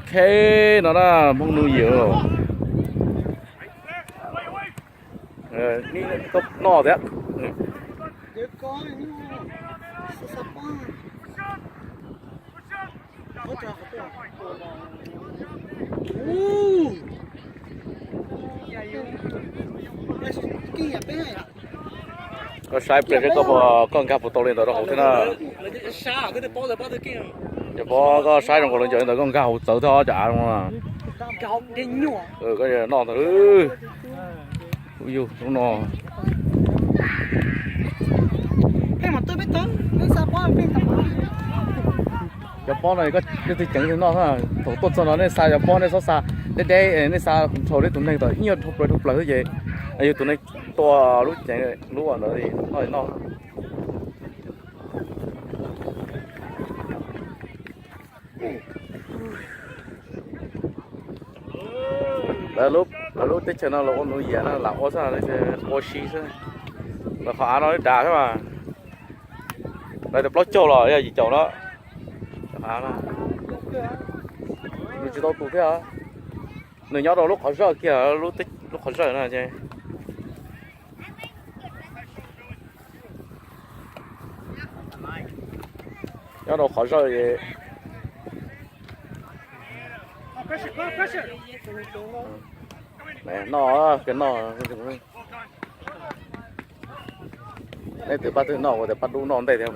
Kheb no na, Hmoob New Year. Noj thiab. Koj saib pliag seb koj, koj nkag puas tau li ntawd rau hauv thiab na. Cov Pob, koj saib zoo nkaus li ntawd koj nkag hauv txawv thiab cov av zoo. Koj noj ntag. Yus lub no. Cov pob no leej twg ceev leej noj. Thaum tuaj txog no nej xa cov pob, nej txhob xa deb deb, nej xa dhau nej tus neeg tom ib nyuag dhau plaws dhau plaws xwb ces yog tus neeg tua lub ceev lub ntawd noj li noj. Lawv lub teb chaws no lawv ua New Year na lam ua xwb, ua si xwb. Lawv qhov av no dav xwb mas. Lawv tias plaub caug los yog yim caum no. Nws tsis tau tus thiab. Nws nyob rau lub qhov zawj kiag, lub qhov zawj no ces nyob rau qhov zawj. Noj, noj. Nej twb pab twb noj ua tias pab dub noj ntej thiab.